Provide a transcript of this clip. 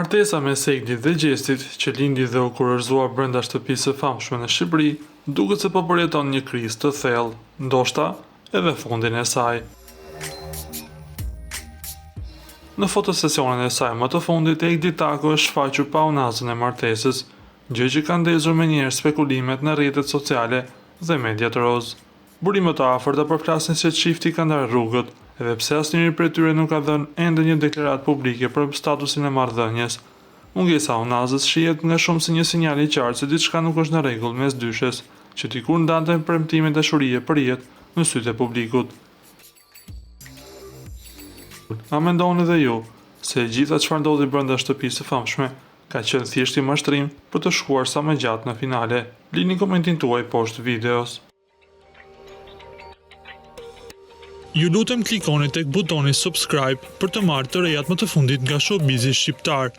Martesa mes Eglit dhe Gjestit, që lindi dhe u kurorëzua brenda shtëpisë së famshme në Shqipëri, duket se po përjeton një krizë të thellë, ndoshta edhe fundin e saj. Në fotosesionin e saj më të fundit, Egli Tako është shfaqur pa unazën e martesës, gjë që ka ndezur menjëherë spekulimet në rrjetet sociale dhe mediat rozë. Burime të afërta përflasin se çifti ka ndarë rrugët, edhe pse asnjëri prej tyre nuk ka dhënë ende një deklaratë publike për statusin e marrëdhënies. Mungesa e unazës shihet nga shumë si një sinjal i qartë se diçka nuk është në rregull mes dyshes, që dikur ndante premtime dashurie për jetë në sytë e publikut. A mendoni dhe ju se e gjitha çfarë ndodhi brenda shtëpisë së famshme ka qenë thjesht një mashtrim për të shkuar sa më gjatë në finale? Lini komentin tuaj poshtë videos. Ju lutem klikoni tek butoni subscribe për të marrë të rejat më të fundit nga showbizi shqiptar.